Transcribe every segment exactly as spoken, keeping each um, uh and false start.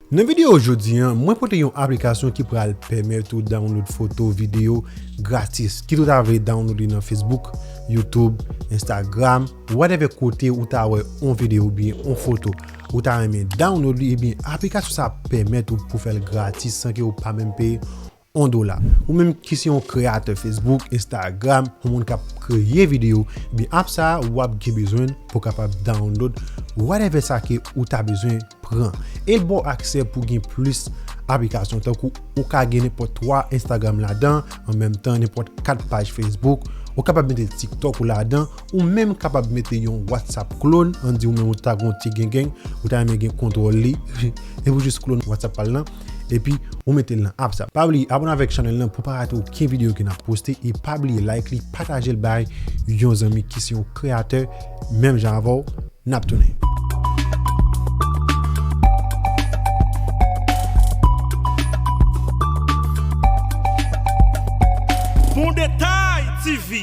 Nan videyo jodi a, mwen pote yon aplikasyon ki pral pèmèt ou download foto, videyo gratis. Kit ou ta vle download li nan Facebook, YouTube, Instagram, whatever kote ou ta wè yon videyo oubyen yon foto, ou ta renmen download li, ebyen aplikasyon sa ap pèmèt ou pou fè l gratis san ke ou pa menm peye yon dola. Ou menm ki se yon kreyatè Facebook, Instagram, yon moun k ap kreye videyo, ebyen app sa a w ap gen bezwen pou kapab download whatever sa ke ou ta bezwen pran. E l ba w aksè pou gen plis aplikasyon, tankou ou ka gen nenpòt twa Instagram ladan, an menm tan nenpòt kat paj Facebook, ou kapab mete TikTok ou ladan, ou menm kapab mete yon WhatsApp clone, ann di ou menm ou ta gen yon ti gengeng, ou ta renmen gen kontwòl li, epi w jis clone WhatsApp pa l lan, epi ou mete l nan app sa. Pa bliye abòne avèk chanèl lan pou pa rate okenn videyo ke n ap poste, e pa bliye like li, pataje l bay yon zanmi ki se yon kreyatè menm jan avè w. N ap tounen. Bon Detay T V.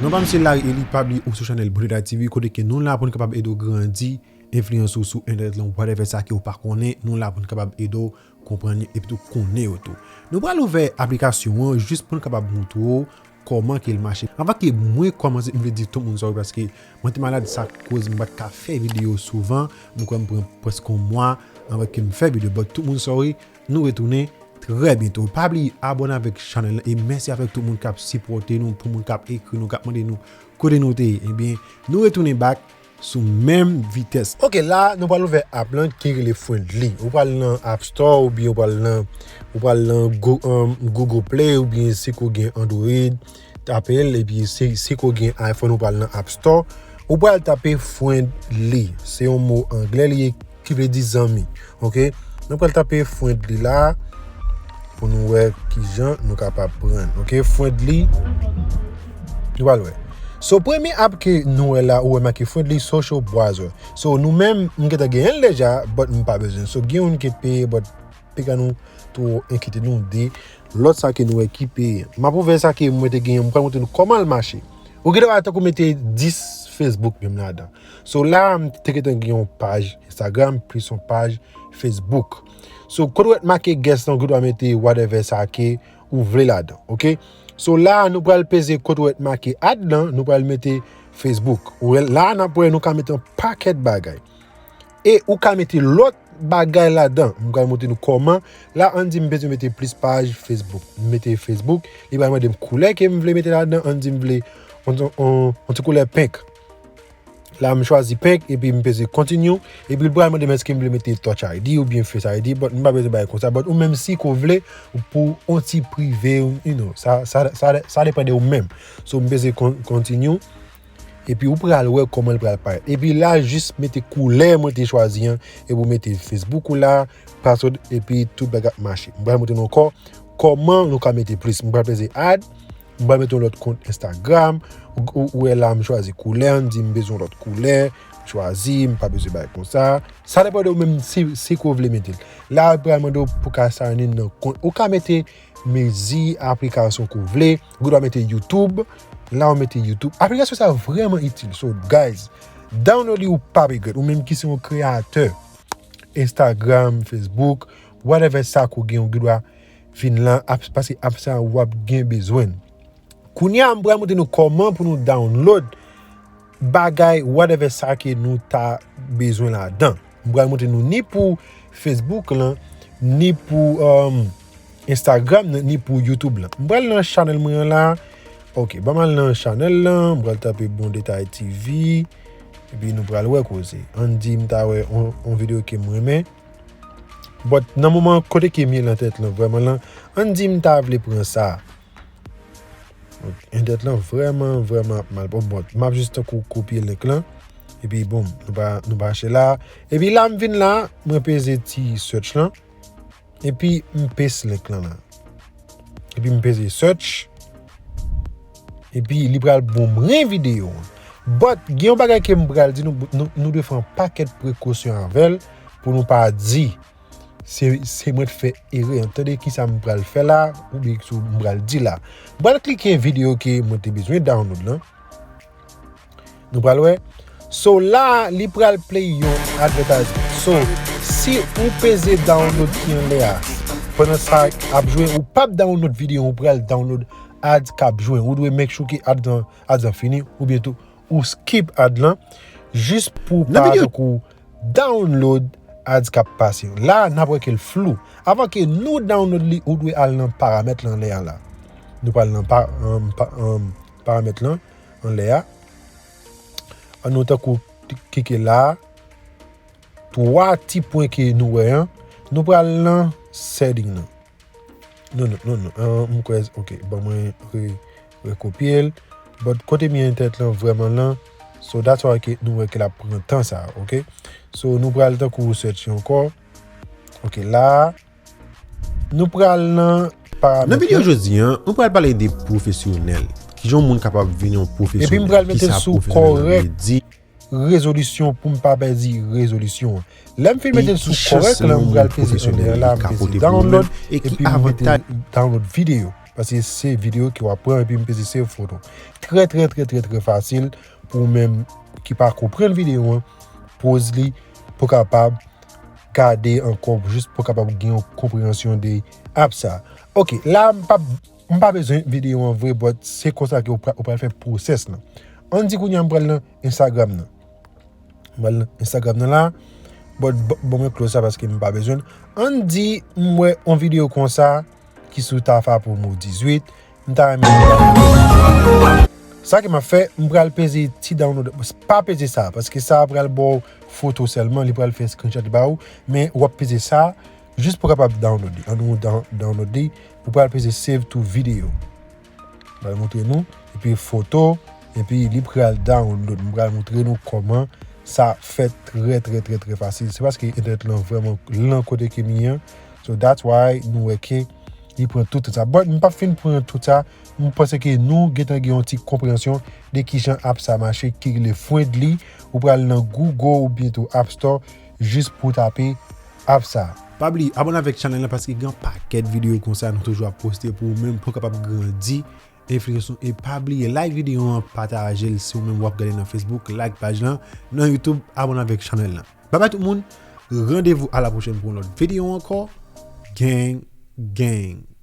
Non pa m se Larry Eli, pa bliye ou sou chanèl Bon Detay T V, kote ke nou la pou n kapab ede w grandi enfliyans ou sou entènèt lan, whatever sa ke w pa konnen, nou la pou n kapab ede w konprann yo epi tou konnen yo tou. Nou pral ouvè aplikasyon an jis pou n kapab montre w kòman ke l mache. Anvan ke mwen kòmanse, m vle di tout moun sòri paske mwen te malad, sa koz m pa t ka fè videyo souvan. M kwè m pran prèske yon mwa anvan ke m fè videyo. But tout moun sòri, nou retounen trè byento. Pa bliye abòne avèk chanèl lan e mèsi avèk tout moun k ap sipòte nou, pou moun k ap ekri nou, k ap mande nou kote nou te ye. Ebyen, nou retounen back sou menm vitès. Ok, la nou pral ouvè app lan ki rele Frndly. Ou pral nan App Store oubyen ou pral nan ou pral nan Go- um, Google Play oubyen si ke w gen Android, tape l epi si, si ke w gen iPhone ou pral nan App Store. Ou pral tape Frndly. Se yon mo anglè li ye ki vle di zanmi. Ok? Nou pral tape Frndly la pou nou wè kijan nou kapab pran. Ok? Frndly. Nou pral wè. So, premye app ke nou wè la, ou wè make Frndly Social Browser. So, nou menm, m gentan genyen l deja, but m pa bezwen. So, gen youn ki peye, but pa gen nou twò enkyete nou de lòt sa ke nou wè ki peye. M ap ouvè sa ke mwen te genyen, m pral montre nou kòman l mache. Ou gen dwa tankou mete dis Facebook menm ladan. So, la, m te gentan gen yon paj Instagram, plis yon paj Facebook. So, kote w wè make guest lan, ou gen dwa mete whatever sa ke ou vle ladan, ok? So, la, nou pral peze kote w wè make add lan, nou pral mete Facebook. Ou wè, la, n ap wè nou ka mete yon pakèt bagay. E ou ka mete lòt bagay ladan. M pral montre nou kòman. La, ann di m bezwen mete plis paj Facebook. M mete Facebook. Li pral mande m koulè ke m vle mete ladan. Ann di m vle yon, yon, yon ti koulè pink. La, m chwazi pink, epi m peze continue. Epi l pral mande m èske m vle mete Touch I D oubyen Face I D, but m pa bezwen bagay konsa. But ou menm si ke w vle, pou yon ti prive, you know, sa, sa, sa, sa depann de ou menm. So, m peze con- continue. Epi ou pral wè kòman l pral parèt. Epi la, jis mete koulè mwen te chwazi an, epi ou mete Facebook ou la, password, epi tout bagay ap mache. M pral montre nou ankò kòman nou ka mete plis. M pral peze add, m pral mete yon lòt kont Instagram. Ou, ou, ou wè la, m chwazi koulè, m di m bezwen yon lòt koulè, m chwazi, m pa bezwen bagay konsa. Sa depann de ou menm si, si ke w vle mete l. La, l pral mande w pou ka sign in nan kont. Ou ka mete mezi aplikasyon ke w vle. Ou gen dwa mete YouTube. La, ou mete YouTube. Aplikasyon sa vrèman itil. So, guys, download li, ou p ap regrèt. Ou menm ki se yon kreyatè Instagram, Facebook, whatever sa ke w gen, ou gen dwa vin la, ap- paske app sa w ap gen bezwen l. Kounye a, m pral montre nou kòman pou nou download bagay, whatever sa ke nou ta bezwen ladan. M pral montre nou ni pou Facebook lan, ni pou, um, Instagram nan, ni pou YouTube lan. M pral nan chanèl mwen an la. Ok, ban m al nan chanèl lan, m pral tape Bon Detay T V, epi nou pral wè koze. Ann di m ta wè on, on videyo ke m renmen. But nan moman kote ke m ye nan tèt lan, vrèman lan, ann di m ta vle pran sa. Entèt lan vrèman, vrèman ap mal. Bon, bon, m ap jis tankou kopye link lan. Epi, bon, nou pa, nou pa chè la. Epi la, m vin la, mwen peze ti search lan. Epi, m paste link lan la. Epi, m peze search. Epi, li pral ban mwen videyo an. But, gen yon bagay ke m pral di nou, nou, nou dwe fè yon pakèt prekosyon avè l pou nou pa di se, se mwen t fè erè an. Tande kisa m pral fè la, oubyen kisa m pral di la. M pral klike videyo ke mwen te bezwen download lan. Nou pral wè. So la, li pral play yon advertisement. So, Si ou peze download ki anlè a, pandan sa ap jwe, ou p ap download videyo, ou pral download ads k ap jwe. Ou dwe make sure ke ads lan, ads lan fini, oubyen tou ou skip ads lan, jis pou pa tankou download ads k ap pase. La, n ap wè ke l flou. Avan ke nou download li, ou dwe al nan paramèt lan anlè a la. Nou pral nan pa, um, pa, um, paramèt lan anlè a. An nou tankou klike la, twa ti pwen ke nou wè an, nou pral nan setting nan. Non, non, non, non. An, m kwè, ok, ban mwen re, rekopye l. But kote m ye entèt lan vrèman lan. So that's why ke nou wè ke l ap pran tan sa, ok? So nou pral tankou search ankò. Ok, la, nou pral nan paramèt. Nan videyo jodi an, nou pral pale de pwofesyonèl. Kijan yon moun kapab vin yon pwofesyonèl? Epi m pral mete sou kòrèk rezolisyon pou m pa pèdi rezolisyon an. Lè m fin mete l sou kòrèk lan, m pral peze anlè la, m peze download, epi m mete download videyo. Paske se videyo ke w ap pran, epi m peze save photo. Trè, trè, trè, trè, trè fasil pou ou menm ki pa konprann videyo an, poz li pou kapab gade ankò, jis pou kapab gen yon konpreyansyon de app sa. Ok, la, m pa, m pa bezwen videyo an vre, but se konsa ke ou pra-, ou pral fè pwosès lan. Ann di kounye a m pral nan Instagram nan. M pral nan Instagram nan la, but b-, bon, mwen close sa paske m pa bezwen l. Ann di m wè yon videyo konsa ki sou Tafa Promo dizuit, m ta renmen. Sa ke m ap fè, m pral peze ti download, pa peze sa, paske sa pral ba w foto sèlman, li pral fè screenshot ba ou, men w ap peze sa, jis pou kapab download li. Ann nou down-, download li, ou pral peze save to video. M pral montre nou, epi foto, epi li pral download. M pral montre nou kòman sa fèt trè, trè, trè, trè fasil. Se paske entènèt lan vrèman lan kote ke m ye an. So that's why nou wè ke li pran tout tan sa. But m p ap fin pran tout sa. M panse ke nou gentan gen yon ti konpreyansyon de kijan app sa mache, ki rele Frndly. Ou pral nan Google oubyen tou App Store jis pou w tape app sa. Pa bliye abòne avèk chanèl lan paske gen yon pakèt videyo konsa nou toujou ap poste pou ou menm pou w kapab grandi enfliyans ou. E pa bliye like videyo an, pataje l si ou menm w ap gade nan Facebook, like paj lan, nan YouTube, abòne avèk chanèl lan. Babay tout moun, randevou a la pwochèn pou yon lòt videyo ankò. Gang, gang.